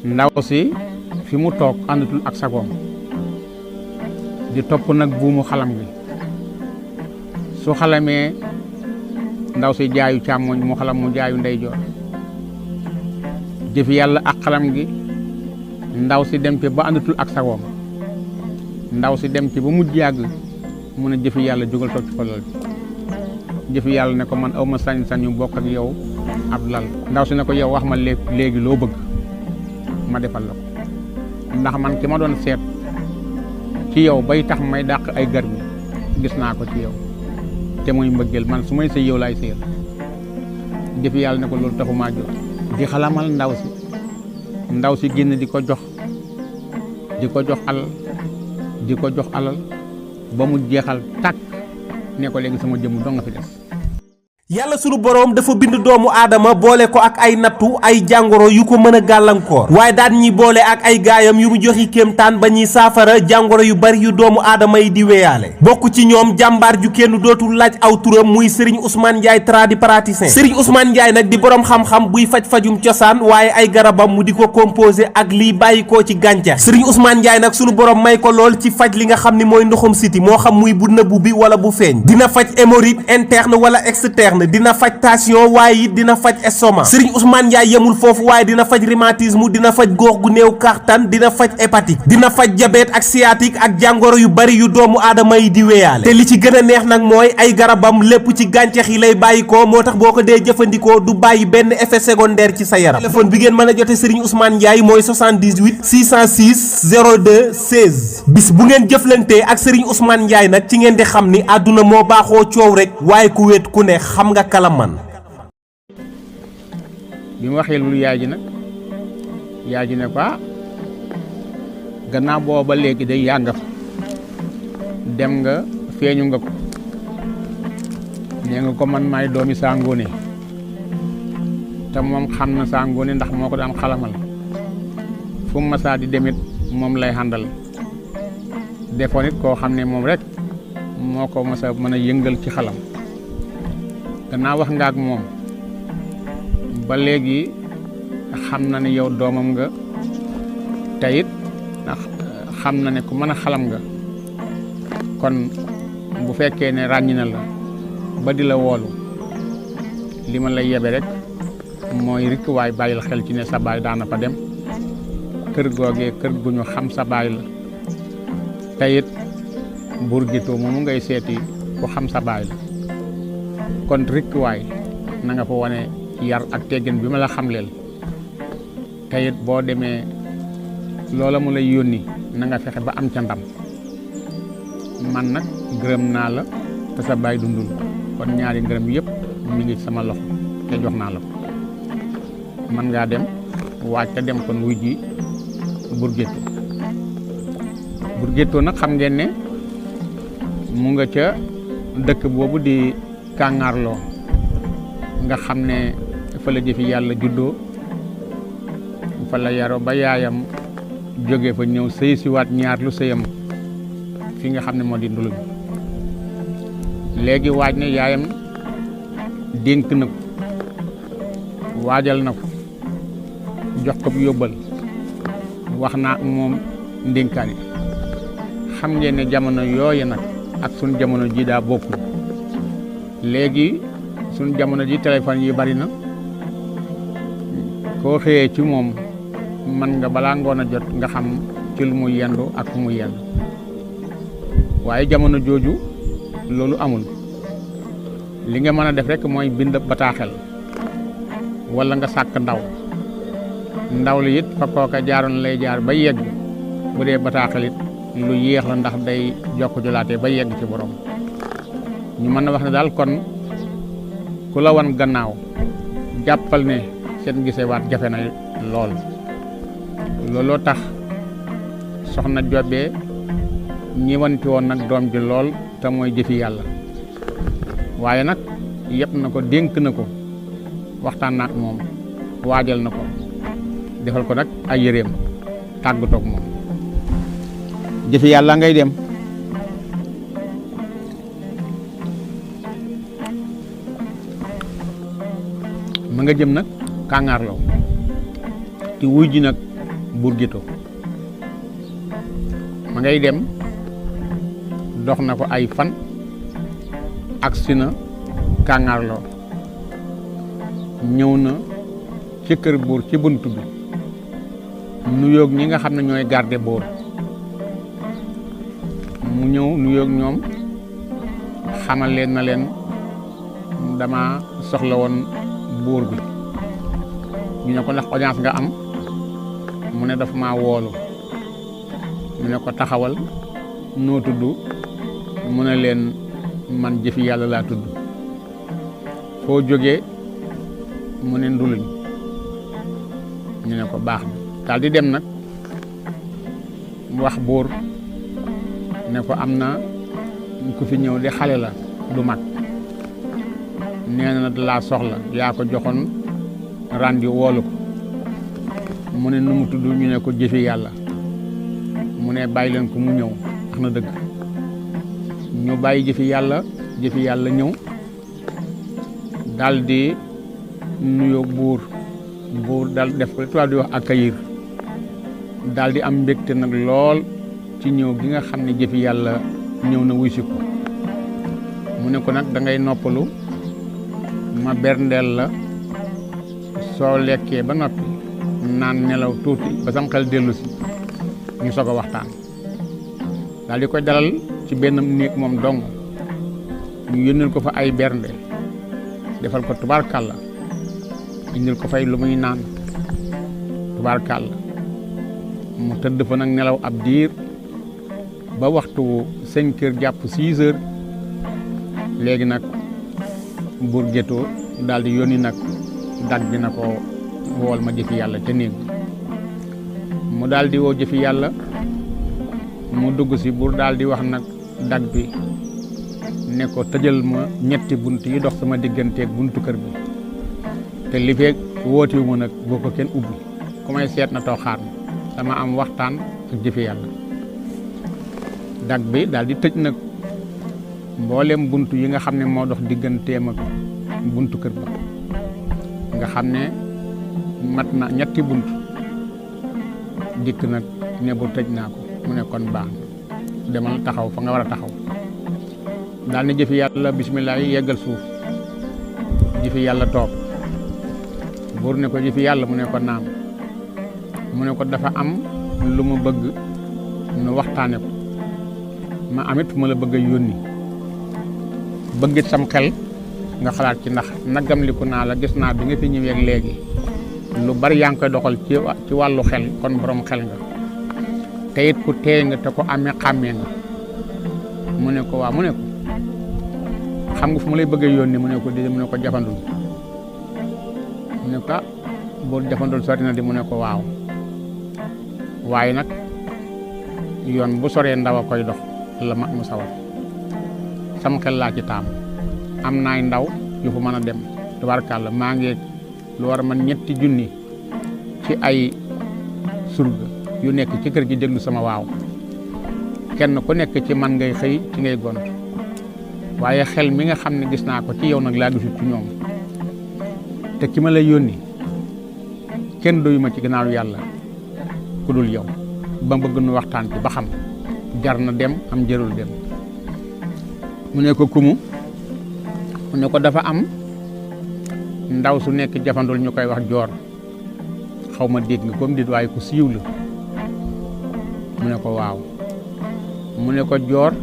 ndaw si fi mu toog àndatul ak sagoom di topp nag buumu xalam gi su xalamee ndaw si jaayu càmmoñ mu xalam mu jaayu ndeyjoor jëfi yàlla ak xalam gi ndaw si dem ci ba àndatul ak sagoom ndaw si dem ci ba mujj yàgg mu ne jëfi yàlla jógal toog ci falal bi jëfi yàlla ne ko man aw ma sañ-sañ yu bokk ak yow ab lal ndaw si ne ko yow wax ma léegi loo bëgg ma defal la ko ndax man ki ma doon seet ci yow bay tax may dàq ay gar mi gis naa ko ci yow te muy mbëggeel man su may sëy yow laay sëyal jëfi yàlla ne ko loolu taxumaa jóg di xalamal ndaw si génn di ko jox alal ba mu jeexal tàkk ne ko léegi sama jëmm doo nga fi des. yàlla sunu boroom dafa bind doomu aadama boole ko ak ay nattu ay jàngoro yu ko mën a gàllankoor waaye daan ñi boole ak ay gaayam yu mu joxi kéemtaan ba ñuy saafara jàngoro yu bari yu doomu aadama yi di weyaale bokk ci ñoom jàmbaar ju kenn dootul laaj aw turam muy Serigne Ousmane Ndiaye tradipraticien Serigne Ousmane Ndiaye nag di boroom xam-xam buy faj-fajum cosaan waaye ay garabam mu di ko composé ak liy bàyyikoo ci gàncax Serigne Ousmane Ndiaye nag sunu boroom may ko lool ci faj li nga xam ni mooy ndoxum siti moo xam muy bu nëbbu bi wala bu feeñ dina faj hémorroïde interne wala externe dina faj tension waaye it dina faj estomac Serigne Ousmane Ndiaye yemul foofu waaye dina faj rhumatisme dina faj góox gu néew kàttan dina faj hépatique dina faj diabète ak sciatique ak jàngoro yu bari yu doomu aadama yi di weyaale te li ci gën a neex nag mooy ay garabam lépp ci gàncax yi lay bàyyikoo moo tax boo ko dee jëfandikoo du bàyyi benn effet secondaire ci sa yaram téléphone bi ngeen mën a jote Serigne Ousmane Ndiaye mooy 78 606 02 16 bis bu ngeen jëflantee ak Serigne Ousmane Ndiaye nag ci ngeen di xam ni àdduna moo baaxoo coow rek waaye ku wéet ku ne xam nga kala man bi mu waxee lu yaay ji ne ko gannaaw booba léegi day yàgg fa dem nga feeñu nga ko nee nga ko man maay doomi Sangoné te moom xam na Sangoné ndax moo ko daan xalamal fu mu masaa di demit moom lay àndal defoon it koo xam ne moom rek moo ko masa mën a yëngal ci xalam gannaaw wax nga ak moom ba léegi xam na ne yow doomam nga te it ndax xam na ne ku mën a xalam nga kon bu fekkee ne ràññi na la ba di la woolu li ma lay yebe rek mooy rikk waay bàyyil xel ci ne sa baay daana fa dem kër googee kër gu ñu xam sa baay la te it burgito moomu ngay seeti ku xam sa baay la kon rikk waay na nga fa wane yar ak teggin bi ma la xamleel te it boo demee loola mu lay yónni na nga fexe ba am ca ndam man nag gërëm naa la te sa baay dundul kon ñaari ngërëm yëpp mi ngi sama loxo te jox naa la ko man ngaa dem waaj te dem kon wuy ji Bourguetto nag xam ngeen ne mu nga ca dëkk boobu di Kàngaarloo nga xam ne fa la jëfi yàlla juddoo fa la yaroo ba yaayam jóge fa ñëw sëy si waat ñaar lu sëyam fi nga xam ne moo di Nduluñ léegi waaj ne yaayam dénk na ko waajal na ko jox ko bu yóbbal wax naa ak moom ndénkaane xam ngeen ne jamono yooyu nag ak suñ jamono ji daa bokkul léegi suñ jamono ji téléphone yi bari na koo xëyee ci moom man nga balaa ngoon a jot nga xam ci lu muy yendu ak fu muy yendu waaye jamono jooju loolu amul li nga mën a def rek mooy bind bataaxel wala nga sàkk ndaw li it fa kooka jaaroon lay jaar ba yegg bu dee bataaxel it lu yéex la ndax day jokk jolaatee ba yegg ci borom ñu mën na wax ne daal kon ku la wan gannaaw jàppal ne seen gisewaat jafe na lool looloo tax soxna Jobe ñëwanti woon nag doom ji lool te mooy jëfi yàlla waaye nag yëpp na ko dénk na ko waxtaan na ak moom waajal na ko defal ko nag ay yëreem tàggatoog moom jëfi yàlla ngay dem ma nga jëm nag Kàngaarloo te wuy ji nag Burgito ma ngay dem dox na ko ay fan agsi na Kàngarloo ñëw na ci kër buur ci bunt bi nuyoog ñi nga xam ne ñooy garde buur mu ñëw nuyoog ñoom xamal leen na leen dama soxla woon buur bi ñu ne ko ndax audience nga am mu ne dafa maa woolu ñu ne ko taxawal noo tudd mu ne leen man jëfi yàlla laa tudd foo jógee mu ne nduluñ ñu ne ko baax na daal di dem nag wax buur ne ko am na ku fi ñëw di xale la du mag nee na laa soxla yaa ko joxoon rendi woolu ko mu ne nu mu tudd ñu ne ko jëfi yàlla mu ne bàyyi leen ko mu ñëw wax na dëgg ñu bàyyi jëfi yàlla ñëw daal di nuyoo buur daal def ko tubaab di wax accueillir daal di am mbégte nag lool ci ñëw gi nga xam ne jëfi yàlla ñëw na wuy si ko mu ne ko nag da ngay noppalu ma berndeel la soo lekkee ba noppi naan nelaw tuuti ba sam xel dellu si ñu soog a waxtaan daal di koy dalal ci benn néeg moom dong ñu yónneel ko fa ay bernde defal ko tubaarkàlla indil ko fay lu muy naan tubaarkàlla mu tëdd fa nag nelaw ab diir ba waxtu 5 heures jàpp 6 heures léegi nag Burgito daal di yónni nag dag bi na ko wool ma jëfi yàlla ca néeg mu daal di woo jëfi yàlla mu dugg si buur daal di wax nag dag bi ne ko tëjal ma ñetti bunt yi dox sama digganteeg buntu kër bi te li feeg wootiwu ma nag boo ko kenn ubbi ku may seet na too xaar ma dama am waxtaan ak jëfi yàlla dag bi daal di tëj nag mboolem bunt yi nga xam ne moo dox digganteem ak buntu kër ba nga xam ne mat na ñetti bunt dikk nag ne bu tëj naa ko mu ne kon baax na demal taxaw fa nga war a taxaw daal ne jëfi yàlla bisimilah yi yeggal suuf jëfi yàlla toog buur ne ko jëfi yàlla mu ne ko naam mu ne ko dafa am lu ma bëgg nu waxtaane ko ma amit fu ma la bëgg a yónni bëggit sam xel nga xalaat ci ndax nagamliku naa la gis naa bi nga fi ñëwee léegi lu bari yaa ngi koy doxal ci wàllu xel kon borom xel nga te it ku teey nga te ko amee xàmmee nga mu ne ko waaw mu ne ko xam nga fu ma lay bëgg a yónni mu ne ko déedéet mu ne ko jafandul mu ne ko boo jafandul sori na di mu ne ko waaw waaye nag yoon bu soree ndaw a koy dox la mag mu sawar sam xel laa ci taam am naay ndaw yu fa mën a dem tubaarkàlla maa ngi lu war man 3 junni ci ay surga yu nekk ci kër gi déglu sama waaw kenn ku nekk ci man ngay xëy ci ngay gont waaye xel mi nga xam ne gis naa ko ci yow nag laa gisul ci ñoom te ki ma lay yónni kenn doyu ma ci gannaaw yàlla ku dul yow ba bëgg nu waxtaan ci ba xam jar na dem am jërul dem mu ne ko kumu mu ne ko dafa am ndaw su nekk jafandul ñu koy wax joor xaw ma dégg nga comme dit waaye ku siiw la mu ne ko waaw mu ne ko joor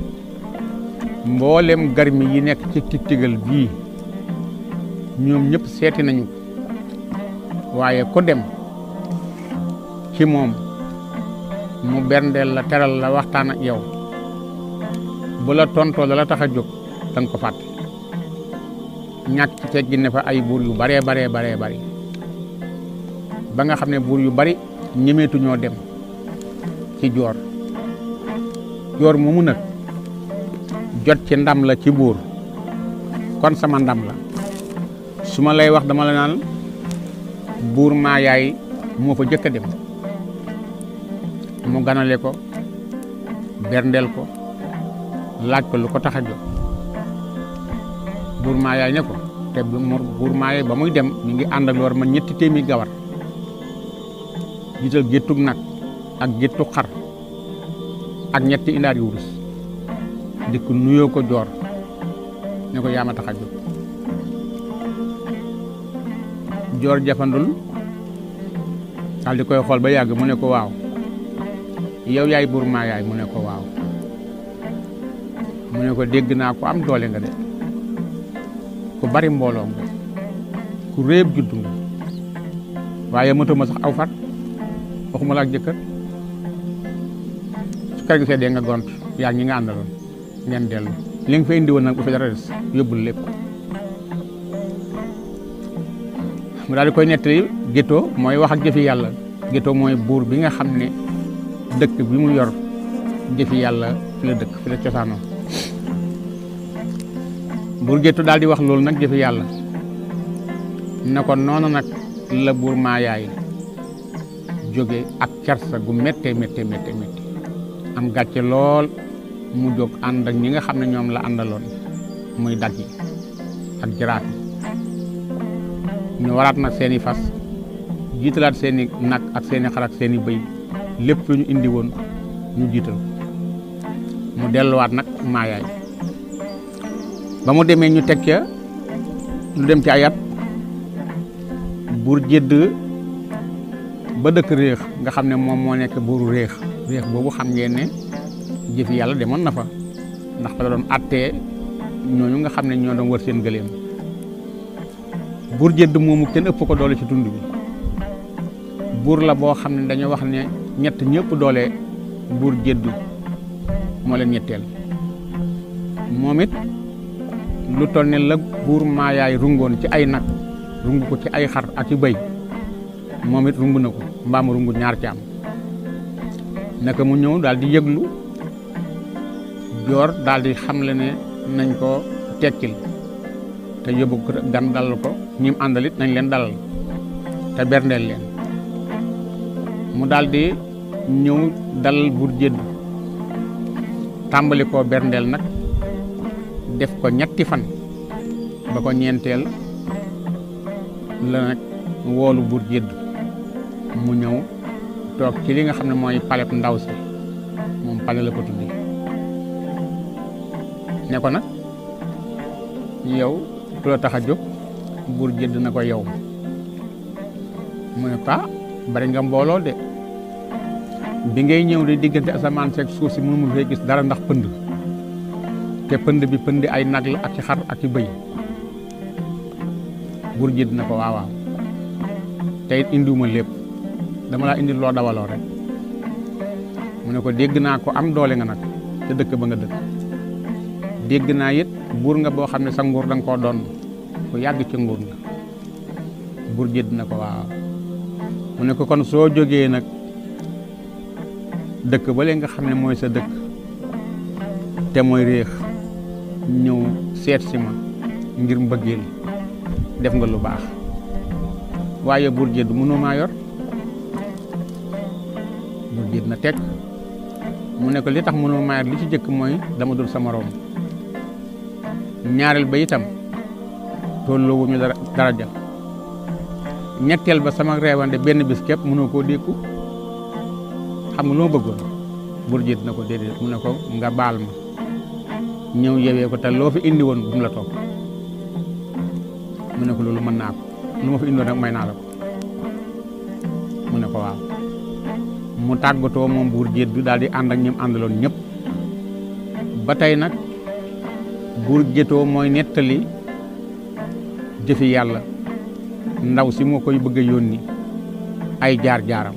mboolem garmi yi nekk ci tigtigal bii ñoom ñëpp seeti nañu waaye ko dem ci moom mu berndeel la teral la waxtaan ak yow bu la tontoo la tax a jóg danga ko fàtte ñàkk ci teggi ne fa ay buur yu baree bari ba nga xam ne buur yu bari ñemeetu ñoo dem ci joor moomu nag jot ci ndam la ci buur kon sama ndam la su ma lay wax dama la naan buur maa yaay moo fa jëkk a dem mu ganale ko berndeel ko laaj ko lu ko tax a jóg buur maa yaay ne ko te buur maa yaay ba muy dem mi ngi ànd ak lu war man 3 téeméeri gawar jiital géttug nag ak géttug xar ak ñetti indaar yu wurus dikk nuyoo ko joor ne ko yaa ma tax a jóg joor jafandul daal di koy xool ba yàgg mu ne ko waaw yow yaay buur maa yaay mu ne ko waaw mu ne ko dégg naa ko am doole nga de ku bari mbooloo nga ku réeb juddu nga waaye matuma sax aw fat waxuma la ak jëkkër su kër gi seddee nga gont yaa ñi nga àndaloon ngeen dellu li nga fa indi woon nag bu fi dara des yóbbul lépp mu daal di koy nettali Gétto mooy wax ak jëfi yàlla Gétto mooy buur bi nga xam ne dëkk bi mu yor jëfi yàlla fi la dëkk fi la cosaanoo buur Gétto daal di wax loolu nag jëfi yàlla ne ko noonu nag la buur maa yaay jóge ak kersa gu méttee méttee méttee méttee am gàcce lool mu jóg ànd ak ñi nga xam ne ñoom la àndaloon muy dag yi ak jaraaf yi ñu waraat nag seeni fas jiitalaat seeni nag ak seeni xar ak seeni bëy lépp lu ñu indi woon ñu jiital mu delluwaat nag maa yaay ba mu demee ñu teg ca lu dem ci ayat buur jëdd ba dëkk réex nga xam ne moom moo nekk buuru réex réex boobu xam ngeen ne jëfi yàlla demoon na fa ndax fa la doon attee ñooñu nga xam ne ñoo doon wër seen gëléem buur jëdd moomu kenn ëpp ko doole ci tund bi buur la boo xam ne dañoo wax ne ñett ñëpp doole buur jëdd moo leen ñetteel moom it lu toll ne la buur maayaay rungoon ci ay nag rungu ko ci ay xar ak i bëy moom it rungu na ko mbaam rungu ñaar ci am naka mu ñëw daal di yëglu joor daal di xamle ne nañ ko tekkil te yóbbu ko gan dalal ko ñim àndalit nañ leen dalal te berndeel leen mu daal di ñëw dalal buur jëdd tàmbali koo berndeel nag def ko ñetti fan ba ko ñeenteel la nag woolu buur jëdd mu ñëw toog ci li nga xam ne mooy paleb ndaw si moom pale la ko tuddi ne ko nag yow ku la tax a jóg buur jëdd na ko yow mu ne ko bari nga mbooloo de bi ngay ñëw di diggante asamaan seeg suuf si mënu mu fee gis dara ndax pënd te pënd bi pënd ay nag la ak ci xar ak ci bëy buur jëdd na ko waawaaw te it indiwuma lépp dama laa indi loo dawaloo rek mu ne ko dégg naa ko am doole nga nag te dëkk ba nga dëkk dégg naa it buur nga boo xam ne sa nguur da nga koo doon ku yàgg ci nguur nga buur jëdd na ko waaw mu ne ko kon soo jógee nag dëkk ba léegi nga xam ne mooy sa dëkk te mooy réex ñëw seet si ma ngir mbëggeel def nga lu baax waaye buur jëdd mënoo maa yor buur jëdd na teg mu ne ko li tax mënoo maa yor li ci jëkk mooy dama dul sa moroom ñaareel ba itam tolloowu ñu daraja ñetteel ba sama reewande benn bis képp mënoo koo dékku xam nga lu ma bëggoon buur jëdd na ko déedéet mu ne ko nga baal ma ñëw yewee ko te loo fi indi woon bu mu la toog mu ne ko loolu mën naa ko lu ma fi indoon rek may naa la ko mu ne ko waaw mu tàggatoo moom buur jëdd daal di ànd ak ñoom àndaloon ñëpp ba tey nag buur Gétto mooy nettali jëfi yàlla ndaw si moo koy bëgg a yónni ay jaar-jaaram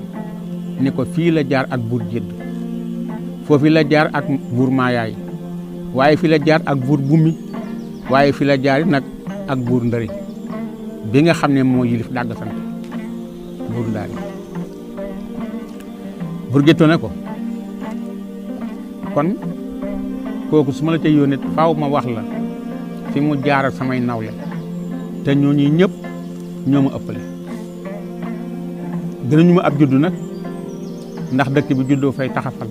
ni ko fii la jaar ak buur jëdd foofu la jaar ak buur maayaay waaye fi la jaar ak buur bummi waaye fi la jaar nag ak buur ndëri bi nga xam ne moo yilif dàgg sant buur ndaari buur Gétto ne ko kon kooku su ma la ca yónnee faaw ma wax la fi mu jaar ak samay nawle te ñooñu ñëpp ñoo ma ëppale gënuñu ma ab juddu nag ndax dëkk bi juddoo fay taxafal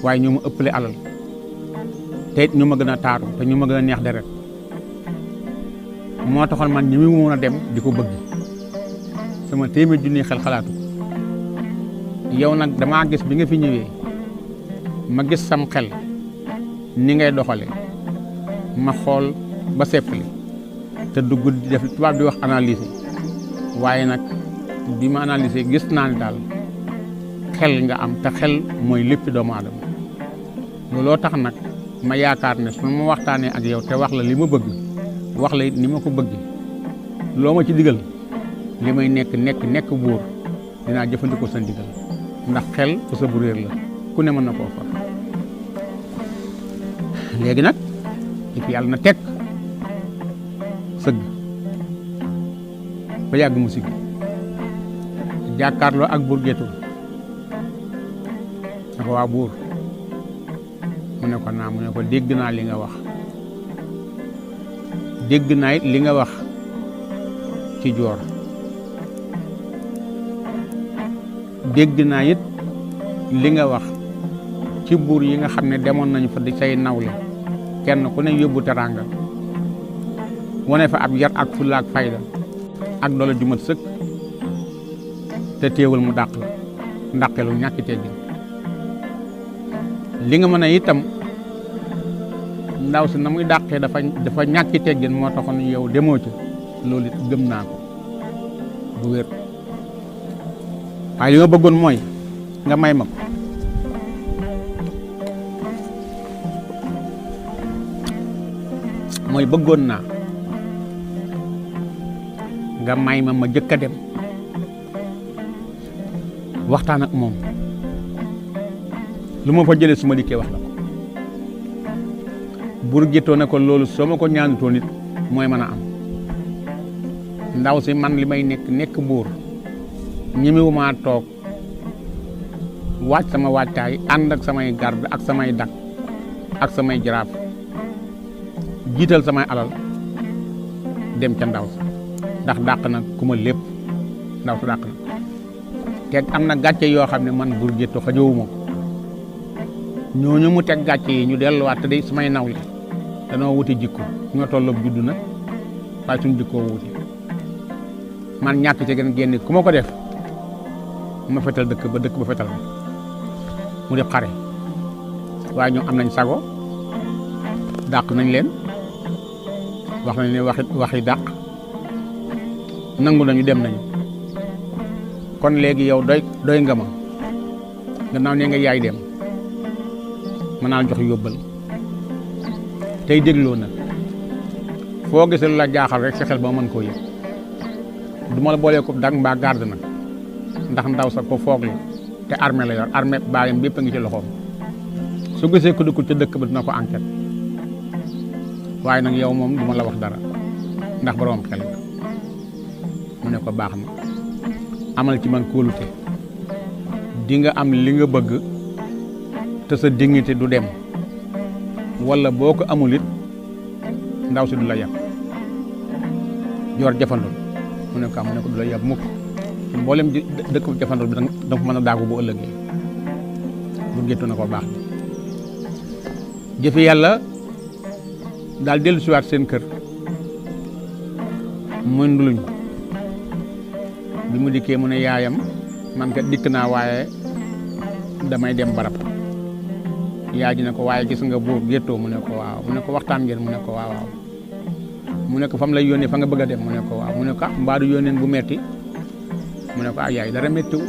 waaye ñoo ma ëppale alal te it ñoo ma gën a taaru te ñoo ma gën a neex deret moo taxoon man ñi mu mën a dem di ko bëgg sama téeméer junni xel xalaatu yow nag damaa gis bi nga fi ñëwee ma gis sam xel ni ngay doxale ma xool ba seppali te dugg di def tubaab di wax analyser waaye nag bi ma analyser gis naa ni daal xel nga am te xel mooy lépp doomu aadama looloo tax nag ma yaakaar ne su ma waxtaanee ak yow te wax la li ma bëgg wax la it ni ma ko bëgg loo ma ci digal li may nekk buur dinaa jëfandikoo sa ndigal ndax xel ku sa bu réer la ku ne mën na koo far léegi nag it yàlla na tekk sëgg ba yàgg mu sigg jàkkaarloo ak buur géttu ne ko waa buur mu ne ko naa mu ne ko dégg naa li nga wax dégg naa it li nga wax ci joor dégg naa it li nga wax ci buur yi nga xam ne demoon nañu fa di say nawle kenn ku ne yóbbu teraanga wane fa ab yar ak fulla ak fayda ak doole ju mat sëkk te téewul mu dàq la ndàqelu ñàkki teggin li nga mën a itam ndaw si na muy dàqee dafa ñàkki teggin moo taxoon yow demoo ci loolu it gëm naa ko bu wér waaye li ma bëggoon mooy nga may ma ko mooy bëggoon naa nga may ma jëkk a dem waxtaan ak moom lu ma fa jëlee su ma dikkee wax la ko buur géttoo ne ko loolu soo ma ko ñaanutoo nit mooy mën a am ndaw si man li may nekk buur ñemewumaa toog waaj sama waajtaay ànd ak samay garde ak samay dak ak samay jaraaf jiital samay alal dem ca ndaw si ndax dàq na ku ma lépp ndaw si dàq na te am na gàcce yoo xam ne man buur gétto xajowuma ko ñooñu mu teg gàcce yi ñu delluwaat te day samay nawle danoo wuti jikko ñoo tolloog juddu na waaye suñu jikkoo wuti man ñàkk ci gën génne ku ma ko def ma fetal dëkk ba fetal ma mu def xare waaye ñoom am nañ sago dàq nañ leen wax nañ ne waxi dàq nangu nañu dem nañu kon léegi yow doy nga ma gannaaw ne nga yaay dem mën naa jox yóbbal tey dégloo nag foo gisee lu la jaaxal rek sa xel ba mën koo yëg du ma la boolee ko dag mbaa garde nag ndax ndaw sa ko foog la te armée la yor armée baayam bépp a ngi ci loxoom su gisee ku dëkkul ca dëkk ba dina ko enquête waaye nag yow moom du ma la wax dara ndax borom xel la mu ne ko baax na amal ci man kóolute di nga am li nga bëgg te sa dignité du dem wala boo ko amul it ndaw si du la yab yor jafandul mu ne ko am mu ne ko du la yab mukk mboolem dëkk jafandul bi danga ko mën a daagu bu ëllëgee bu géttu na ko baax bi jëfi yàlla daal dellu siwaat seen kër muy nduluñ bi mu dikkee mu ne yaayam man kat dikk naa waaye damay dem barab yaay ji ne ko waaye gis nga buur géttoo mu ne ko waaw mu ne ko waxtaan ngeen mu ne ko waaw waaw mu ne ko fam lay yónnee fa nga bëgg a dem mu ne ko waaw mu ne ko mbaadu yónneen bu metti mu ne ko yaay dara mettiwu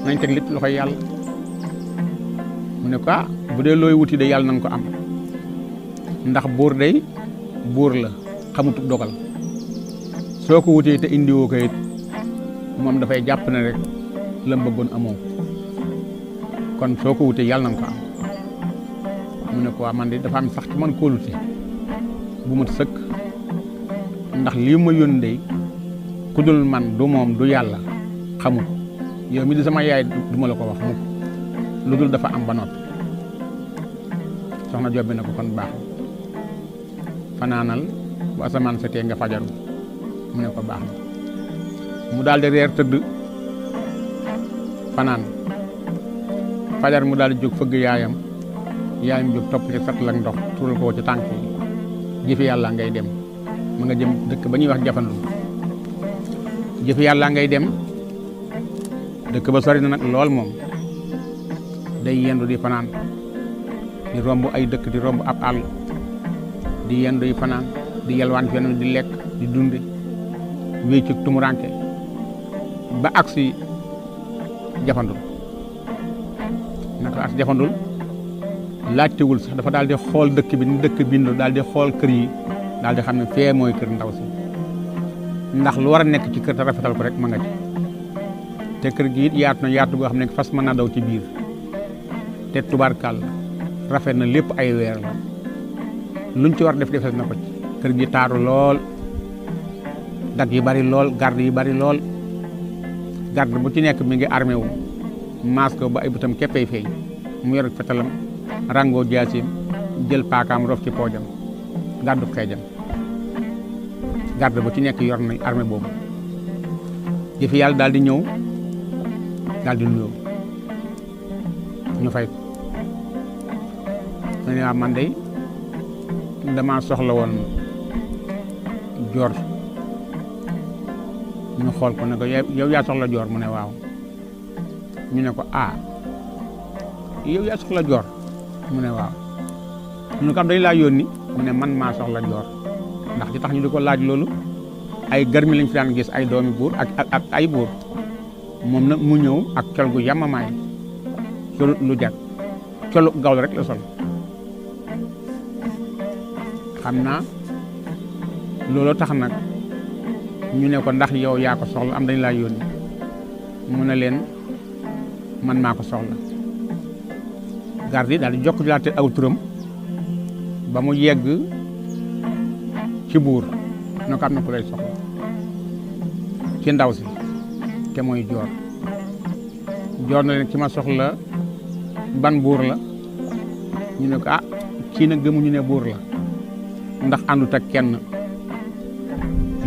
nañ teg lépp loxoy yàlla mu ne ko bu dee looy wuti de yàlla nañ ko am ndax buur day buur la xamut dogal soo ko wutee te indiwoo ko it moom dafay jàpp ne rek la bëggoon amoo kon soo ko wutee yàlla nañ ko am mu ne ko waa man de dafa am sax ci man kóolute bu mat sëkk ndax lii ma yónni day ku dul man du moom du yàlla xamul yow mi di sama yaay du ma la ko wax mukk lu dul dafa am ba noppi soxna Joob bi ne ko kon baax fanaanal bu asamaan setee nga fajaru mu ne ko baax na mu daal di reer tëdd fanaan fajar mu daal di jóg fëgg yaayam jóg topp ci sat lak ndox tuural ko ci tànk yi jëfi yàlla ngay dem ma nga jëm dëkk ba ñuy wax jafandu jëfi yàlla ngay dem dëkk ba sori na nag lool moom day yendu di fanaan di romb ay dëkk di romb ab àll di yendu di fanaan di yelwaan fenn di lekk di dunde wéy ci tumuranke ba agsi Jafandul naka agsi Jafandul laajtewul sax dafa daal di xool dëkk bi ni dëkk bindoo daal di xool kër yi daal di xam ne fee mooy kër ndaw si ndax lu war a nekk ci kër te rafetal ko rek ma nga ci te kër gi it yaatu na yaatu goo xam ne fas mën naa daw ci biir te tubaarkàll rafet na lépp ay weer la luñ ci war def defes na ko ci kër gi taaru lool dag yi bari lool garde yi bari lool garde bu ci nekk mi ngi armé wu masque ba ay bëtam képpay feeñ mu yor fetalam rango jaasim jël paakaam rof ci poojam gàddu xeejam garde bu ci nekk yor na armé boobu jëfi yàlla daal di ñëw daal di nuyoo ñu fay ko ma ne man day dama soxla woon joor ñu xool ko ne ko yow yaa soxla joor mu ne waaw ñu ne ko yow yaa soxla joor mu ne waaw ñu ne ko am dañ laa yónni mu ne man maa soxla joor ndax ci tax ñu di ko laaj loolu ay garmi lañ fi daan gis ay doomi buur ak ay buur moom nag mu ñëw ak col gu yamamaay colu lu jag colu gawlo rek la sol xam naa loolu tax nag ñu ne ko ndax yow yaa ko soxla am dañ laa yónni mu ne leen man maa ko soxla garde yi daal di jokk julaate aw turam ba mu yegg ci buur ne ko am na ku lay soxla ci ndaw si te mooy joor joor na leen ci ma soxla ban buur la ñu ne ko kii nag gëmuñu ne buur la ndax àndut ak kenn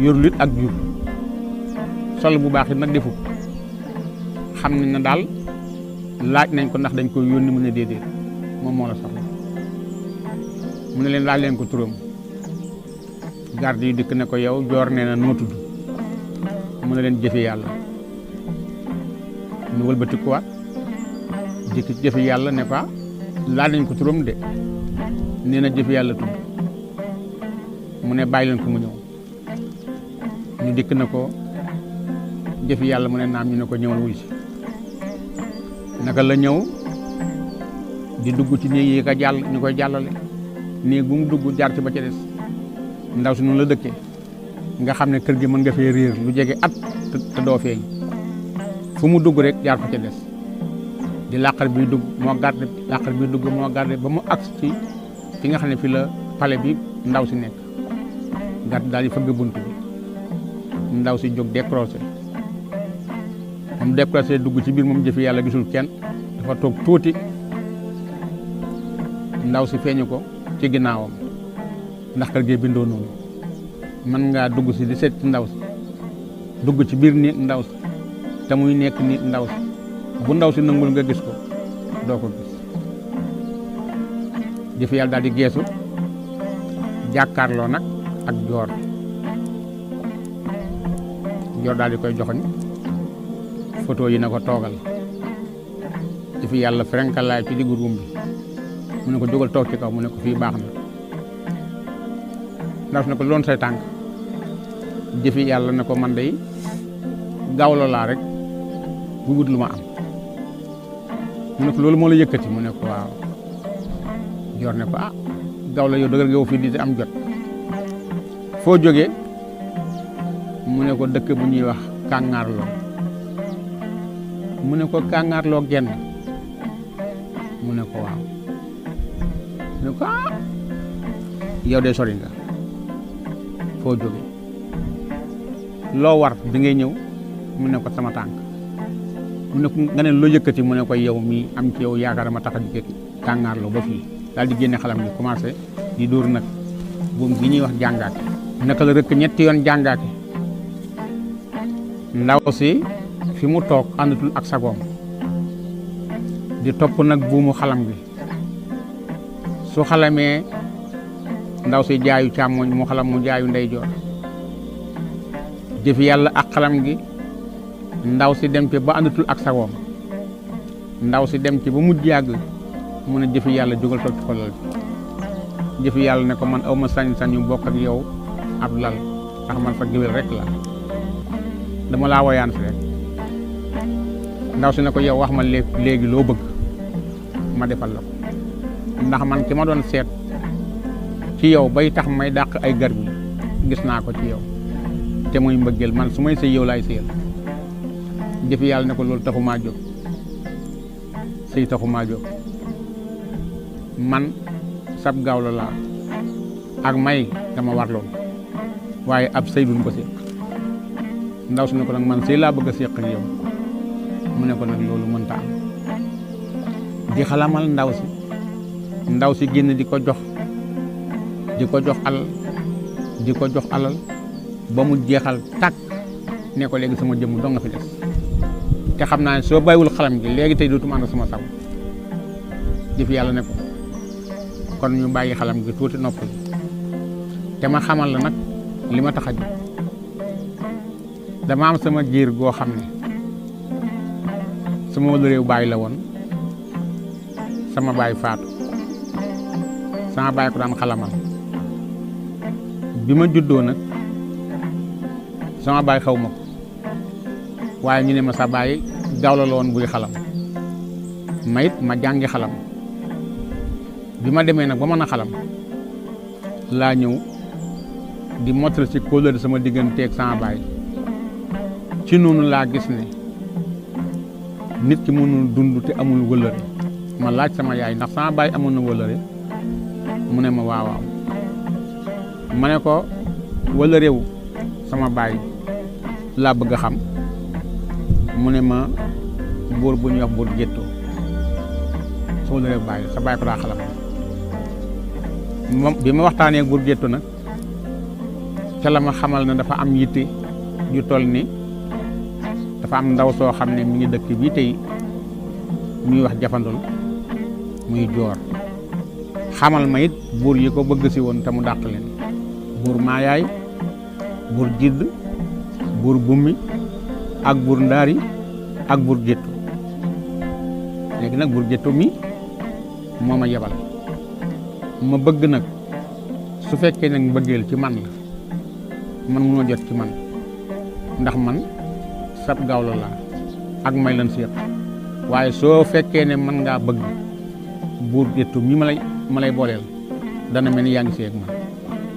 yorul it ak jur sol bu baax it nag defu xam nañ na daal laaj nañ ko ndax dañ koy yónni mu ne déedéet moom moo la soxla mu ne leen laaj leen ko turam garde yi dikk ne ko yow joor nee na noo tudd mu ne leen jëfe yàlla ñu wëlbati ko waat dikk jëfe yàlla ne ko laaj nañ ko turam de nee na jëfe yàlla tudd mu ne bàyyi leen ko mu ñëw ñu dikk na ko jëfi yàlla mu ne naam ñu ne ko ñëwal wuy si naka la ñëw di dugg ci néeg yi ka jàll ñu koy jàllale néeg bu mu dugg jaar ci ba ca des ndaw si noonu la dëkkee nga xam ne kër gi mën nga fee réer lu jege at te doo feeñ fu mu dugg rek jaar fa ca des di làqar bi dugg moo garde làqar bi dugg moo garde ba mu agsi ci fi nga xam ne fi la pale bi ndaw si nekk garde daal di fëgg bunt bi ndaw si jóg décroché moom décroché dugg ci biir moom jëfi yàlla gisul kenn dafa toog tuuti ndaw si feeñu ko ci ginnaawam ndax kër gee bindoo noonu mën ngaa dugg si di seet ci ndaw si dugg ci biir néeg ndaw si te muy nekk nit ndaw si bu ndaw si nangul nga gis ko doo ko gis jëfi yàlla daal di geesu jàkkaarloo nag ak joor daal di koy joxoñ photo yi na ko toogal jëfi yàlla ferenkalaay ci diggu ruum bi mu ne ko jógal toog ci kaw mu ne ko fii baax na ndaw si ne ko loon say tànk jëfi yàlla ne ko man day gawlo laa rek bu wut lu ma am mu ne ko loolu moo la yëkkati mu ne ko waaw joor ne ko gawlo yow dëgër yow fii di am jot foo jógee mu ne ko dëkk bu ñuy wax kàngaarloo mu ne ko kàngaarloo genn mu ne ko waaw mu ne ko yow de sori nga foo jóge loo war bi ngay ñëw mu ne ko sama tànk mu ne ko nga ne loo yëkkati mu ne ko yow mii am ci yow yaakaar ma tax a jóge kàngaarloo ba fii daal di génne xalam ni commencé di dóor nag buum gi ñuy wax jàngaake naka la rëkk ñetti yoon jàngaake ndaw si fi mu toog àndatul ak sagoom di topp nag buumu xalam gi su xalamee ndaw si jaayu càmmoñ mu xalam mu jaayu ndeyjoor jëfi yàlla ak xalam gi ndaw si dem ci ba àndatul ak sagoom ndaw si dem ci ba mujj yàgg mu ne jëfi yàlla jógal toog ci xolal bi jëfi yàlla ne ko man awma sañ-sañ yu bokk ak yow ab lal ndax man fa géwél rek la dama laa woyaan si rek ndaw si ne ko yow wax ma léegi loo bëgg ma defal la ko ndax man ki ma doon seet ci yow bay tax may dàq ay gar bi gis naa ko ci yow te muy mbëggeel man su may sëy yow laay sëyal jëfi yàlla ne ko loolu taxumaa jóg sëy taxumaa jóg man sab gawlo laa ak may dama warloon waaye ab sëy duñ ko séq ndaw si ne ko nag man sëy laa bëgg a séq ak yow mu ne ko nag loolu mënta am di xalamal ndaw si génn di ko jox alal ba mu jeexal tàkk ne ko léegi sama jëmm dong nga fi des te xam naa ne soo bàyyiwul xalam gi léegi tey dootuma ànd sama saw jëf yàlla ne ko kon ñu bàyyi xalam gi tuuti noppal te ma xamal la nag li ma tax a jóg dama am sama jiir goo xam ne sama wàllu réew baay la woon sama baay faatu sama baay ko daan xalamal bi ma juddoo nag sama baay xaw ma ko waaye ñu ne ma sa baay gawlo la woon buy xalam ma it ma jàngi xalam bi ma demee nag ba mën a xalam laa ñëw di mottali ci kóllëre sama digganteeg sama baay ci noonu laa gis ne nit ki mënul dund te amul wëllëre ma laaj sama yaay ndax sama baay amoon na wëllëre mu ne ma waawaaw ma ne ko wëllërewu sama baay laa bëgg a xam mu ne ma buur bu ñuy wax buur géttoo sa wëllërewu baay sa baay ko daa xalam bi ma waxtaanee ak buur géttoo nag ca la ma xamal ne dafa am yitte ju toll ni dafa am ndaw soo xam ne mi ngi dëkk bii tey ñuy wax jafandul muy joor xamal ma it buur yi ko bëgg si woon te mu dàq leen buur maayaay buur jidd buur bummi ak buur ndaari ak buur géttu léegi nag buur géttu mi moo ma yebal ma bëgg nag su fekkee nag mbëggeel ci man la man munoo jot ci man ndax man sab gawlo la ak may lan séq waaye soo fekkee ne man ngaa bëgg buur géttu mi ma lay booleel dana mel ni yaa ngi séeg man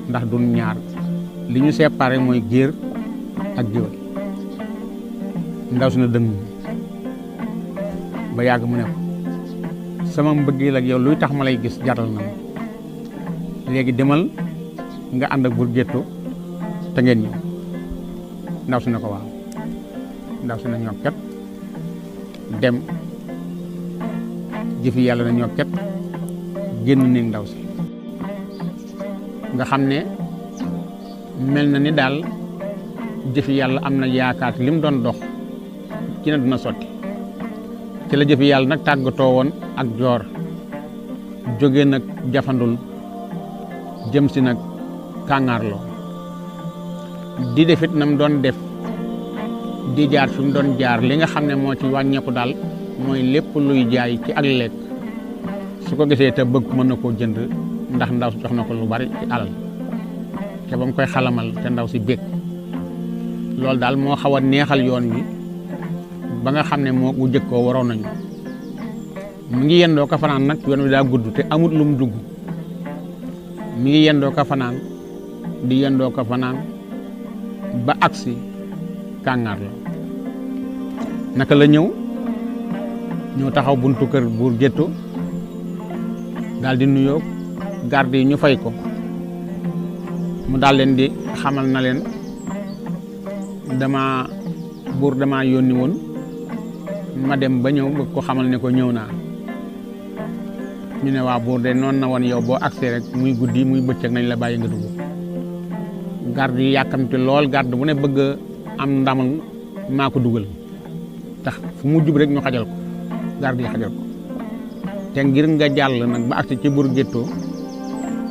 ndax dun ñaar li ñu séparé mooy géer ak géwél ndaw si na dëng ba yàgg mu ne ko sama mbëggeel ak yow luy tax ma lay gis jaral na ma léegi demal nga ànd ak buur géttu te ngeen ñëw ndaw si ne ko waaw ndaw si na ñokket dem jëfi yàlla na ñokket génn néeg ndaw si nga xam ne mel na ni daal jëfi yàlla am na yaakaar li mu doon dox ci na dina sotti ci la jëfi yàlla nag tàggatoo woon ak joor jóge nag jafandul jëm si nag kàngaarloo di defit nam doon def di jaar fi mu doon jaar li nga xam ne moo ci wàññeeku daal mooy lépp luy jaay ci ak lekk su ko gisee te bëgg mën na koo jënd ndax ndaw si jox na ko lu bari ci alal te ba mu koy xalamal te ndaw si bég loolu daal moo xaw a neexal yoon wi ba nga xam ne moo bu jëkkoo waroon nañu mi ngi yendoo ka fanaan nag yoon wi daa gudd te amut lu mu dugg mi ngi yendoo ka fanaan di yendoo ka fanaan ba agsi kàngaar la naka la ñëw taxaw buntu kër buur géttu daal di nuyoo garde yi ñu fay ko mu daal leen di xamal na leen buur dama yónni woon ma dem ba ñëw bëgg ko xamal ne ko ñëw naa ñu ne waa buur de noonu na woon yow boo agsee rek muy guddi muy bëccëg nañ la bàyyi nga dugg garde yi yàkkamte lool garde bu ne bëgg am ndamal maa ko dugal tax fu mu jub rek ñu xajal ko garde yi xajal ko te ngir nga jàll nag ba agsi ci buur géttoo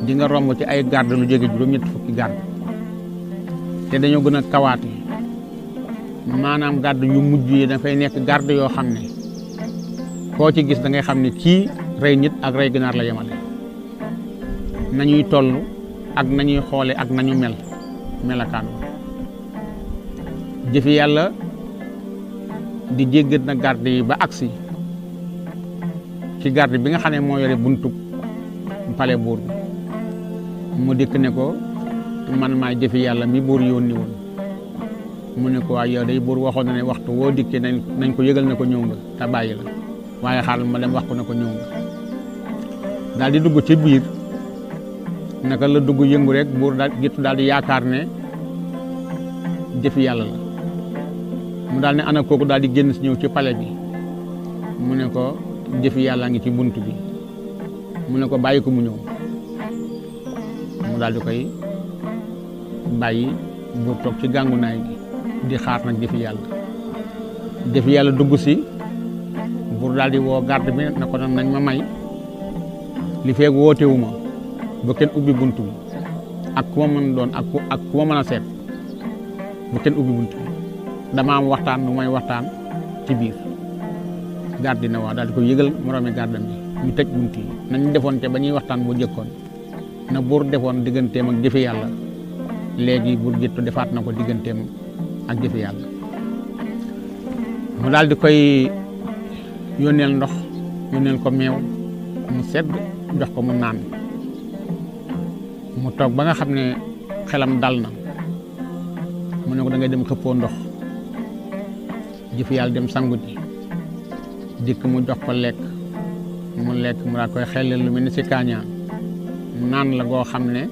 di nga romb ci ay garde lu jóge juróom-ñetti fukki garde te dañoo gën a kawaate maanaam garde yu mujj yi dafay nekk garde yoo xam ne koo ci gis da ngay xam ne kii rey nit ak rey ginaar la yemale nañuy toll ak nañuy xoole ak nañu melakaan jëfi yàlla di jéggat na garde yi ba agsi ci garde bi nga xam ne moo yore buntu pale buur bi mu dikk ne ko man maay jëfi yàlla mi buur yónni woon mu ne ko waaye yow day buur waxoon na ne waxtu woo dikkee nañ ko yëgal na ko ñëw nga te bàyyi la waaye xaaral ma dem wax ko na ko ñëw nga daal di dugg ci biir naka la dugg yëngu rek buur daal di yaakaar ne jëfi yàlla la mu daal ne ana kooku daal di génn si ñëw ci pale bi mu ne ko jëfi yàlla ngi ci bunt bi mu ne ko bàyyi ko mu ñëw mu daal di koy bàyyi buur toog ci gàngu naay gi di xaar nag jëfi yàlla dugg si buur daal di woo garde bi ne ko nag nañ ma may li feeg wootewu ma ba kenn ubbi bunt bi ak ku ma mën doon ak ku ma mën a seet ba kenn ubbi bunt bi dama am waxtaan lu may waxtaan ci biir garde dina wax daal di ko yëgal moroomi gardam bi ñu tëj bunt yi nañu defoon te ba ñuy waxtaan bu jëkkoon na buur defoon digganteem ak jëfe yàlla léegi buur jëttu defaat na ko digganteem ak jëfe yàlla mu daal di koy yónneel ndox yónneel ko meew mu sedd jox ko mu naan mu toog ba nga xam ne xelam dal na mu ne ko da ngay dem xëppoo ndox jëfe yàlla dem sangu ji dikk mu jox ko lekk mu lekk mu daal koy xellel lu mel ni si kaañaan naan la goo xam ne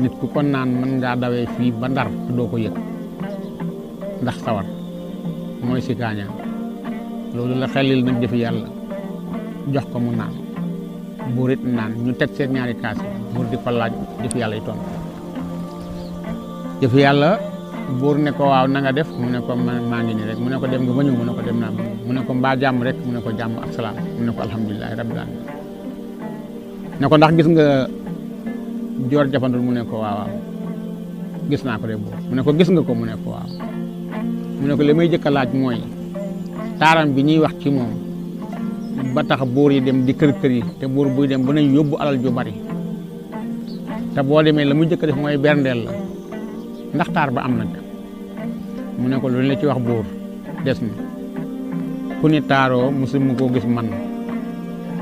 nit ku ko naan mën ngaa dawee fii ba Ndar te doo ko yëg ndax sawar mooy si kaañaan loolu la xellil nag jëfi yàlla jox ko mu naan buur it naan ñu teg seen ñaari kaas yi buur di ko laaj jëfi yàlla yi toon jëfi yàlla buur ne ko waaw na nga def mu ne ko maa ngi nii rek mu ne ko dem nga ba ñëw mu ne ko dem naa mu ne ko mbaa jàmm rek mu ne ko jàmm ak salaam mu ne ko alhamdulilahi rabbil alamin ne ko ndax gis nga joor jafandul mu ne ko waaw gis naa ko de buur mu ne ko gis nga ko mu ne ko waaw mu ne ko li may jëkk a laaj mooy taaram bi ñuy wax ci moom ba tax buur yi dem di kër yi te buur buy dem bu nañ yóbbu alal ju bari te boo demee la muy jëkk a def mooy berndeel la ndax taar ba am na mu ne ko loolu la ci wax buur des na ku ni taaroo musuma koo gis man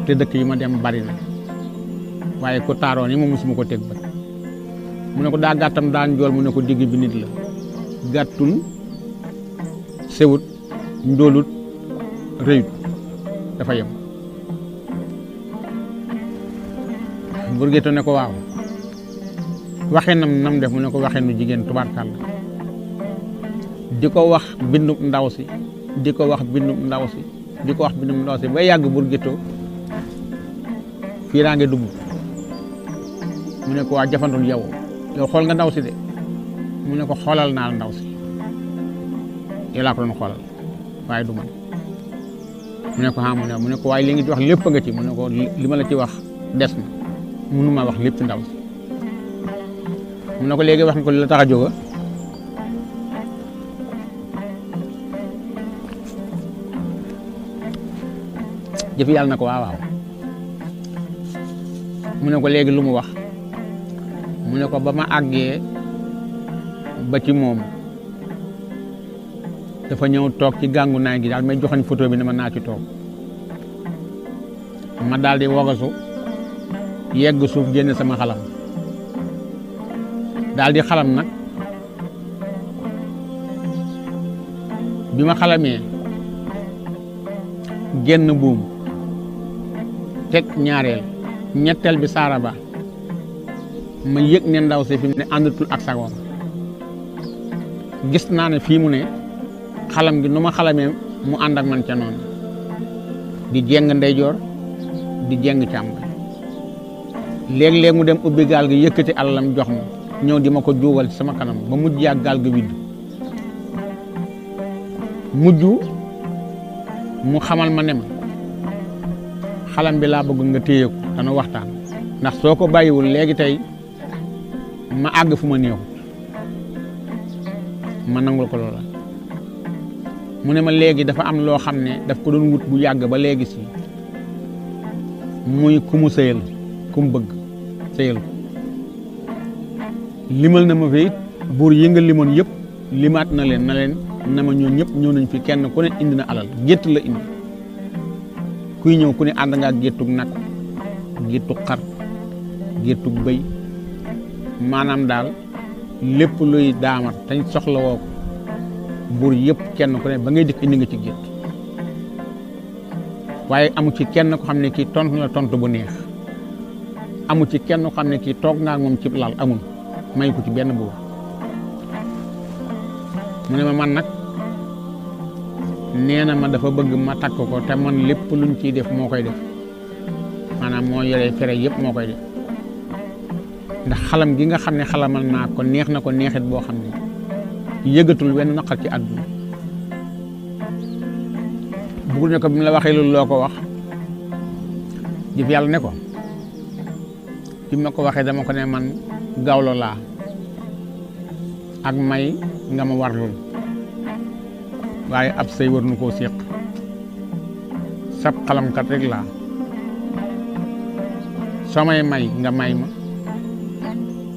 te dëkk yi ma dem bari na waaye ku taaroo ni moom musuma ko teg ba mu ne ko daa gàttam daan njool mu ne ko digg bi nit la gàttul sewut njoolut rëyut dafa yem burgeto ne ko waaw waxee nam def mu ne ko waxee nu jigéen tubaarkàlla di ko wax bindum ndaw si di ko wax bindum ndaw si di ko wax bindum ndaw si ba yàgg burgeto fii raa nge dugg mu ne ko waa jafandul yow xool nga ndaw si de mu ne ko xoolal naa ndaw si yow laa ko doon xoolal waaye du man mu ne ko mu ne ko waaye li nga ci wax lépp nga ci mu ne ko li ma la ci wax des na mënuma wax lépp ndaw si mu ne ko léegi wax nga ko li la tax a jóga jëf yàlla na ko waaw mu ne ko léegi lu mu wax mu ne ko ba ma àggee ba ci moom dafa ñëw toog ci gàngu naay gi daal may joxoñ photo bi ne ma naa ci toog ma daal di wogasu yegg suuf génn sama xalam daal di xalam nag bi ma xalamee génn buum teg ñaareel ñetteel bi saaraba ma yëg ne ndaw si fi mu ne àndatul ak sagoom gis naa ne fii mu ne xalam gi nu ma xalamee mu ànd ak man ca noonu di jeng ndeyjoor di jeng càmmoñ léeg-léeg mu dem ubbi gaal gi yëkkati alalam jox ma ñëw di ma ko juugal ci sama kanam ba mujj yàgg gaal gi widd mujj mu xamal ma ne ma xalam bi laa bëgg nga téye ko dana waxtaan ndax soo ko bàyyiwul léegi tey ma àgg fu ma néexut ma nangul ko loola mu ne ma léegi dafa am loo xam ne daf ko doon wut bu yàgg ba léegi si muy ku mu sëyal ku mu bëgg sëyal ko limal na ma fi it buur yi nga limoon yëpp limaat na leen na ma ñoo ñëpp ñëw nañ fi kenn ku ne indi na alal gétt la indi kuy ñëw ku ne ànd nga ak géttug nag géttug xar géttug bëy maanaam daal lépp luy daamat tañ soxla woo ko buur yëpp kenn ku ne ba ngay dikk indi nga ci gétt waaye amu ci kenn ko xam ne kii tontu la tontu bu neex amu ci kenn ko xam ne kii toog nga ak moom ci lal amul may ko ci benn buur mu ne ma man nag nee na ma dafa bëgg ma takk ko te man lépp luñ ciy def moo koy def maanaam moo yoree fere yëpp moo koy def ndax xalam gi nga xam ne xalamal naa ko neex na ko neexit boo xam ne yëgatul wenn naqar ci àdduna bugul ne ko bi mu la waxee loolu loo ko wax jëf yàlla ne ko bi ma ko waxee dama ko ne man gawlo laa ak may nga ma warlul waaye ab sëy war nu koo séq sab xalamkat rek laa soo may nga may ma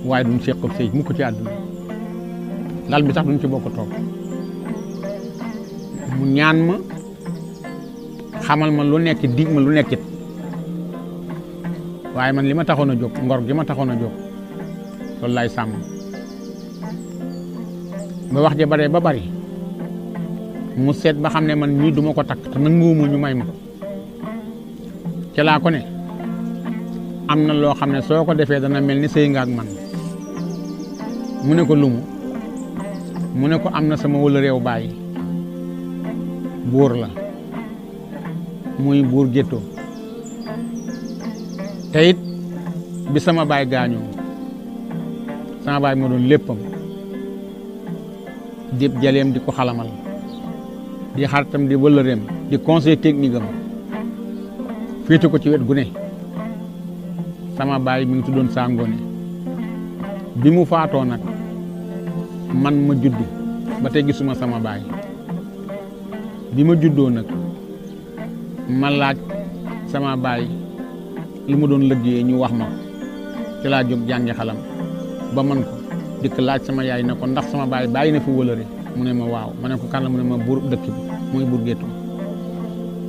waaye duñ séq ab sëy mukk ci àdduna lal bi sax duñ ci bokk toog mu ñaan ma xamal ma lu nekk dig ma lu nekkit waaye man li ma taxoon a jóg ngor gi ma taxoon a jóg loolu laay sàmm ba wax ja bare ba bari mu seet ba xam ne man ñii duma ko takk te nanguwuma ñu may ma ko ca laa ko ne am na loo xam ne soo ko defee dana mel ni sëy nga ak man mu ne ko lumu mu ne ko am na sama wala réew bàyyi buur la muy buur géttoo te it bi sama baay gaañoo sama baay moo doon léppam di jaleem di ko xalamal di xaritam di wëllëreem di conseil technique am féete ko ci wet gu ne sama baay mi ngi tuddoon Saa Ngoone bi mu faatoo nag man ma judd ba tey gisuma sama baay bi ma juddoo nag ma laaj sama baay li mu doon liggéeyee ñu wax ma ko ci laa jóg jàngi xalam ba man ko dikk laaj sama yaay ne ko ndax sama baay bàyyi na fi wëlëre mu ne ma waaw ma ne ko kan la mu ne ma buur dëkk bi muy buur géttu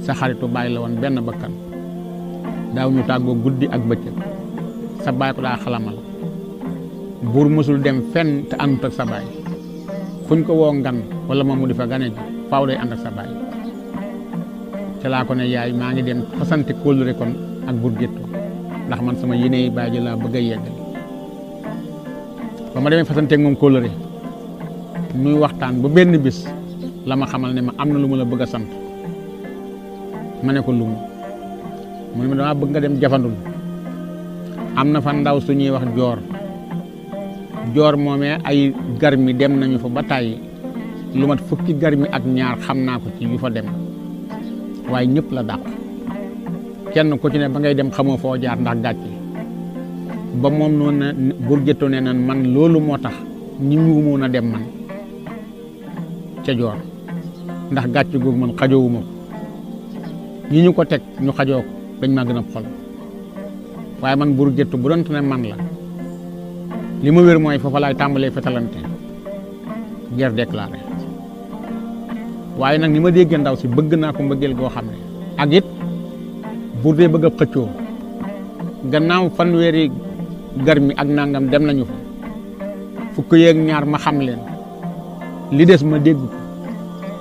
sa xaritu baay la woon benn bakkan daaw ñu tàggoo guddi ak bëccëg sa baay ko daa xalamal buur mësul dem fenn te àndut ak sa baay fuñ ko woo ngan wala moom mu di fa gane ji faaw day ànd ak sa baay ca laa ko ne yaay maa ngi dem fasante kóllëre kon ak buur géttu ndax man sama yéene yi baay ji laa bëgg a yeggal ba ma demee fasanteeg moom kóllëre nuy waxtaan ba benn bis la ma xamal ne ma am na lu ma la bëgg a sant ma ne ko lu mu ne ma dama bëgg nga dem jafandul am na fa ndaw suñuy wax joor moomee ay garmi dem nañu fa ba tàyyi lu mat fukki garmi ak ñaar xam naa ko ci yu fa dem waaye ñëpp la dàq kenn ku ci ne ba ngay dem xamoo foo jaar ndax gàcce ba moom noonu na buur géttoo ne nan man loolu moo tax ñi mu mun a dem man ca joor ndax gàcce googu man xajoowuma ko ñi ñu ko teg ñu xajoo ko dañ maa gën a xol waaye man buur géttu bu doon ne man la li ma wér mooy foofa laay tàmbalee fetalante guerre déclarée waaye nag ni ma déggee ndaw si bëgg naa ko mbëggeel goo xam ne ak it buur dee bëgg a xëccoo gannaaw fanweeri garmi ak nangam dem nañu fa fukk yeeg ñaar ma xam leen li des ma dégg ko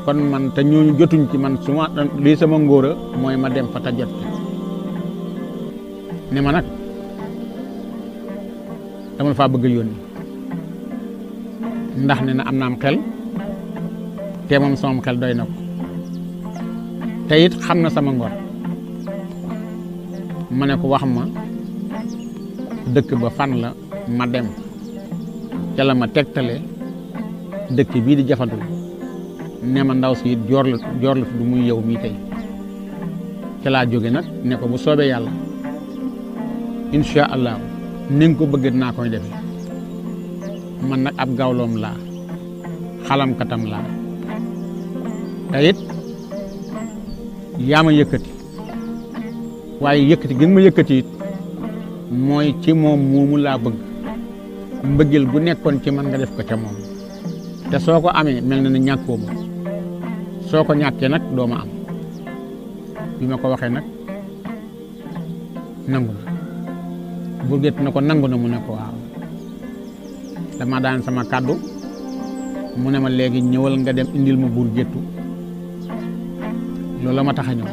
kon man te ñooñu jotuñ ci man su ma lii sama ngóora mooy ma dem fa ta jot ne ma nag dama faa bëgg yónni ndax ne na am naam xel te moom sama xel doy na ko te it xam na sama ngor ma ne ko wax ma dëkk ba fan la ma dem ca la ma tegtale dëkk bii di jafandul ne ma ndaw si it joor la du muy yow mii tey ca laa jóge nag ne ko bu soobee yàlla incha allah ni nga ko bëgg dinaa koy defe man nag ab gawloom laa xalamkatam laa te it yaa ma yëkkati waaye yëkkati gën ma yëkkati it mooy ci moom moomu laa bëgg mbëggeel gu nekkoon ci man nga def ko ca moom te soo ko amee mel na ne ñàkkoo ma soo ko ñàkkee nag doo ma am bi ma ko waxee nag nangu na Buur Géttu na ko nangu na mu ne ko waaw dama daan sama kàddu mu ne ma léegi ñëwal nga dem indil ma Buur Géttu loolu la ma tax a ñëw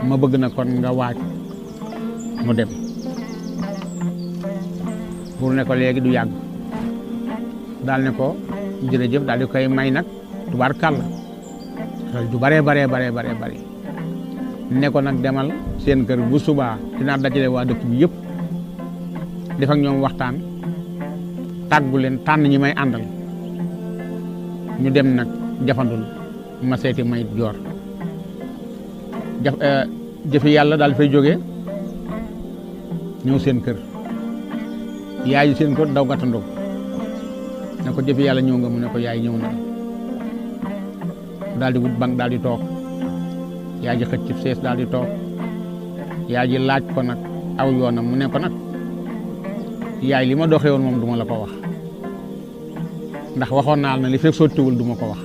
ma bëgg na kon nga waaj mu dem buur ne ko léegi du yàgg daal ne ko jërëjëf daal di koy may nag tubaarkàlla du bare ne ko nag demal seen kër bu subaa dinaa dajale waa dëkk bi yëpp def ak ñoom waxtaan tàggu leen tànn ñi may àndal ñu dem nag jafandul ma seeti may joor jëfi yàlla daal fay jógee ñëw seen kër yaay seen kër daw gàttandoo ne ko jëfi yàlla ñëw nga mu ne ko yaay ñëw na daal di wut bank daal di toog yaay ji xëcc sees daal di toog yaay ji laaj ko nag aw yoonam mu ne ko nag yaay li ma doxee woon moom duma la ko wax ndax waxoon naa na li fekk sottiwul duma ko wax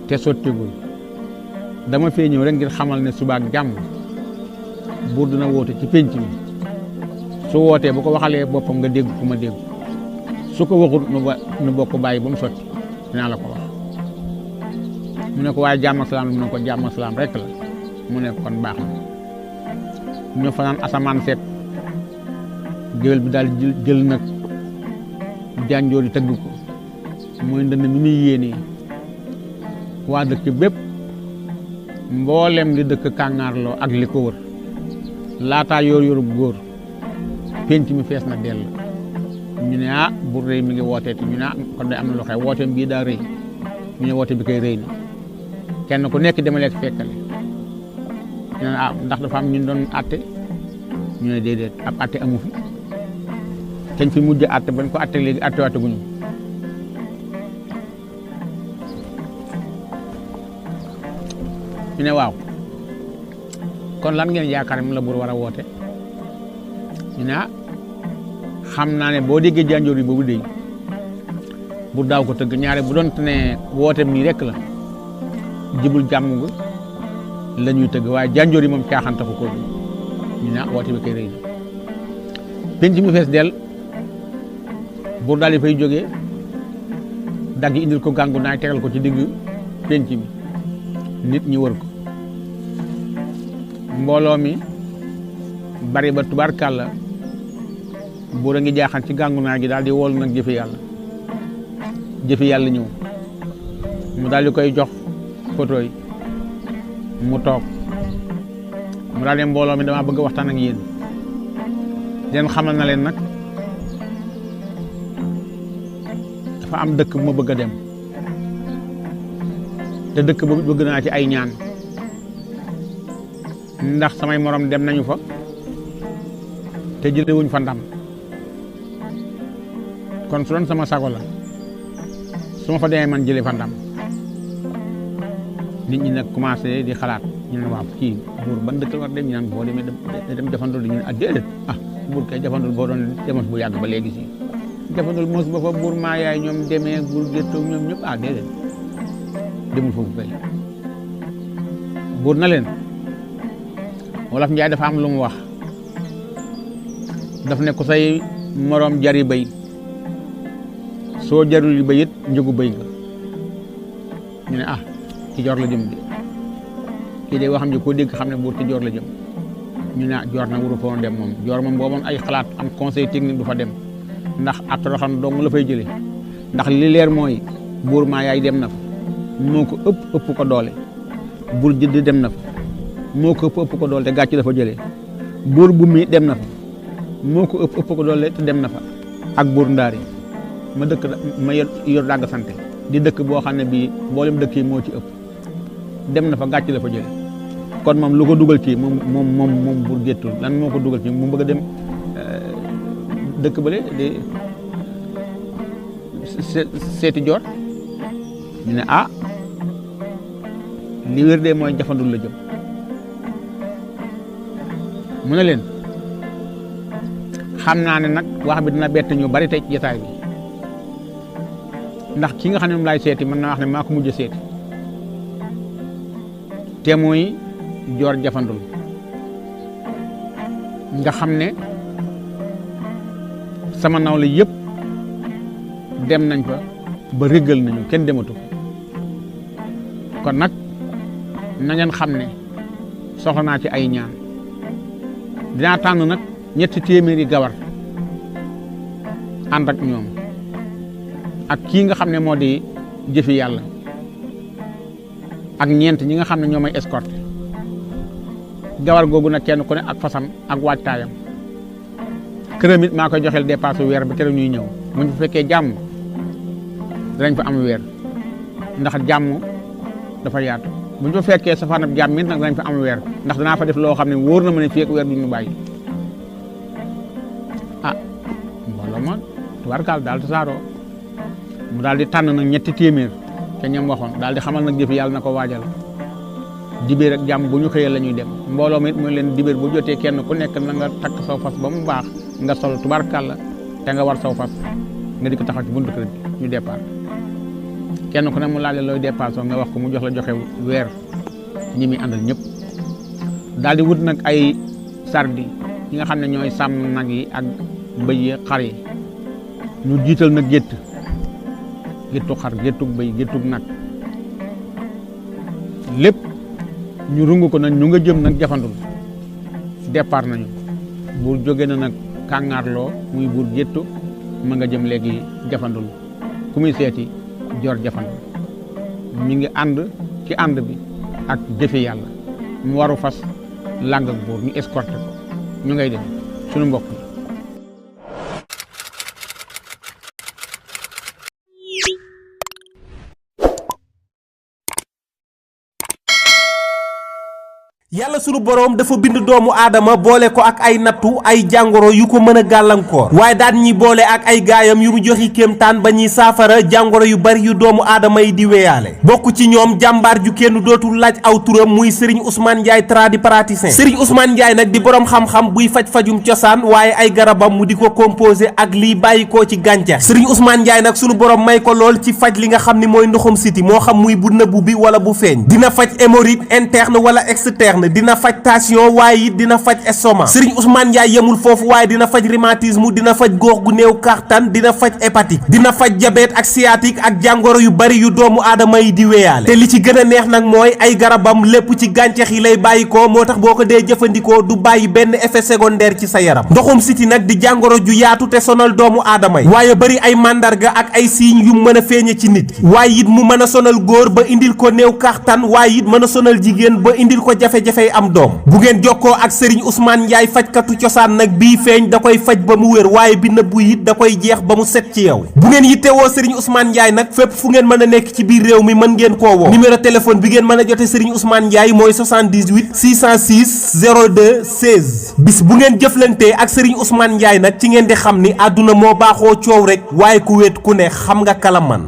te sottiwul dama fee ñëw rek ngir xamal ne subaak jàmm buur dina woote ci pénc mi su wootee bu ko waxalee boppam nga dégg ku ma dégg su ko waxut nu bokk bàyyi ba mu sotti dinaa la ko wax mu ne ko waaye jàmm ak salaam mu ne ko jàmm ak salaam rek la mu ne kon baax na ñu fanaan asamaan seet géwél bi daal jël nag jànjoor yi tëgg ko mooy ndënd mi muy yéenee waa dëkk bépp mboolem li dëkk kàngaarloo ak li ko wër laataa yorub góor penc mi fees na dell ñu ne bu rëy mi ngi wooteeti ñu ne kon de am na lu xew wooteem bii daa rëy ñu ne woote bi koy rëy na kenn ku nekk dama lekk fekkale ñu ne ndax dafa am ñu doon atte ñu ne déedéet ab atte amu fi teñ fi mujj atte bañ ko atte léegi atte waate guñu ñu ne waaw kon lan ngeen yaakaar mu la buur war a woote ñu ne xam naa ne boo déggee janjoor yi boobu déy bu daaw ko tëgg ñaare bu doon ne woote nii rek la jibul jàmm nga la ñuy tëgg waaye janjoor yi moom caaxaan taxu ko ñu ne woote bi koy rëy na penc mi fees del buur daal di fay jógee dagg indil ko gàngu naay tegal ko ci digg penc mi nit ñi wër ko mbooloo mi bari ba tubaarkàlla buur a ngi jaaxaan ci gàngu naay gi daal di woolu nag jëfi yàlla ñëw mu daal di koy jox photo yi mu toog mu daal di mbooloo mi dama bëgg waxtaan ak yéen leen xamal na leen nag dafa am dëkk bu ma bëgg a dem te dëkk boobu bëgg naa ci ay ñaan ndax samay morom dem nañu fa te jëlewuñ fa ndam kon su doon sama sago la su ma fa demee man jëlee fa ndam nit ñi nag commencé di xalaat ñu ne waaw kii buur ban dëkk la war dem ñu naan boo demee dem jafandul ñu ne déedéet buur kay jafandul boo doon demoon bu yàgg ba léegi si jafandul mos ba fa buur maa yaay ñoom demee buur géttoog ñoom ñëpp déedéet demul foofu kay buur na leen wolof njaay dafa am lu mu wax daf ne ko say moroom jari bay soo jarul bay it njëgu bay nga ñu ne ci joor la jëm de kii de waxam ji koo dégg xam ne buur ci joor la jëm ñu ne joor na wuru foon dem moom joor moom booboon ay xalaat am conseil technique du fa dem ndax attoroxan dong la fay jële ndax li leer mooy buur maa yaay dem na fa moo ko ëpp ko doole buur jëdd dem na fa moo ko ëpp ko doole te gàcc dafa jëlee buur bu mi dem na fa moo ko ëpp ko doole te dem na fa ak buur ndaari ma dëkk ma yor dàgg sante di dëkk boo xam ne bii mboolem dëkk yi moo ci ëpp dem na fa gàcc dafa jëlee kon moom lu ko dugal ci moom buur géttul lan moo ko dugal ci mu bëgg a dem dëkk bële di seeti joor ñu ne li wér de mooy jafandul la jëm mu ne leen xam naa ne nag wax bi dina bett ñu bari tey ci jotaay bi ndax ki nga xam ne moom laay seeti mën naa wax ne maa ko mujj seeti te muy joor jafandul nga xam ne sama nawle yëpp dem nañ fa ba réggal nañu kenn dematu kon nag na ngeen xam ne soxla naa ci ay ñaan dinaa tànn nag 3 téeméeri gawar ànd ak ñoom ak kii nga xam ne moo di jëfi yàlla ak ñeent ñi nga xam ne ñoo may escorté gawar googu nag kenn ku ne ak fasam ak waajtaayam këram it maa koy joxeel dépasse weer ba keroog ñuy ñëw bu ñu fekkee jàmm danañ fa am weer ndax jàmm dafa yaatu bu ñu fa fekkee safaanab jàmm it nag danañ fa am weer ndax danaa fa def loo xam ne wóor na ma ne fii ak weer du ñu bàyyi ah mbooloo ma tubaarkaal daal tasaaroo mu daal di tànn nag 3 téeméer te ñam waxoon daal di xamal nag jëfi yàlla na ko waajal dibéer ak jàmm bu ñu xëyee la ñuy dem mbooloo mi it mooy leen dibéer bu jotee kenn ku nekk na nga takk saw fas ba mu baax nga sol tubaarkàlla te nga war saw fas nga di ko taxaw ci buntu kër gi ñu départ kenn ku ne mu laaj la looy dépassé nga wax ko mu jox la joxe weer ñi muy àndal ñëpp daal di wut nag ay sardi yi nga xam ne ñooy sàmm nag yi ak bëy yi xar yi ñu jiital nag géttu xar géttug bëy géttug nag lépp ñu rungu ko nag ñu nga jëm nag jafandul départ nañu buur jóge na nag kàngaarloo muy buur géttu ma nga jëm léegi jafandul ku muy seeti joor jafandul mi ngi ànd ci ànd bi ak jëfe yàlla mu waru fas làng ak buur ñu escorté ko ñu ngay dem suñu mbokk yi yàlla sunu boroom dafa bind doomu aadama boole ko ak ay nattu ay jàngoro yu ko mën a gàllankoor waaye daan ñi boole ak ay gaayam yu mu joxi kéemtaan ba ñuy saafara jàngoro yu bari yu doomu aadama yi di weyaale bokk ci ñoom jàmbaar ju kenn dootul laaj aw turam muy Serigne Ousmane Ndiaye tradipraticien Serigne Ousmane Ndiaye nag di boroom xam-xam buy faj-fajum cosaan waaye ay garabam mu di ko composé ak liy bàyyikoo ci gàncax Serigne Ousmane Ndiaye nag sunu boroom may ko lool ci faj li nga xam ni mooy ndoxum siti moo xam muy bu nëbbu bi wala bu feeñ dina faj hémorroïde interne wala externe dina faj tension waaye it dina faj estomac Serigne Ousmane Ndiaye yemul foofu waaye dina faj rhumatisme dina faj góox gu néew kàttan dina faj hépatique dina faj diabète ak sciatique ak jàngoro yu bari yu doomu aadama yi di weyaale te li ci gën a neex nag mooy ay garabam lépp ci gàncax yi lay bàyyikoo moo tax boo ko dee jëfandikoo du bàyyi benn effet secondaire ci sa yaram ndoxum siti nag di jàngoro ju yaatu te sonal doomu aadama yi waaye bari ay màndarga ak ay signes yu mën a feeñe ci nit ki waaye it mu mën a sonal góor ba indil ko néew kàttan waaye it mën a sonal jigéen ba indil ko jafe-jafe am doom bu ngeen jokkoo ak Serigne Ousmane Ndiaye fajkatu cosaan nag bii feeñ da koy faj ba mu wér waaye bi nëbbu it da koy jeex ba mu set ci yow bu ngeen yittewoo Serigne Ousmane Ndiaye nag fépp fu ngeen mën a nekk ci biir réew mi mën ngeen koo woo numéro téléphone bi ngeen mën a jote Serigne Ousmane Ndiaye mooy 78 606 02 16 bis bu ngeen jëflantee ak Serigne Ousmane Ndiaye nag ci ngeen di xam ni àdduna moo baaxoo coow rek waaye ku wéet ku ne xam nga kala man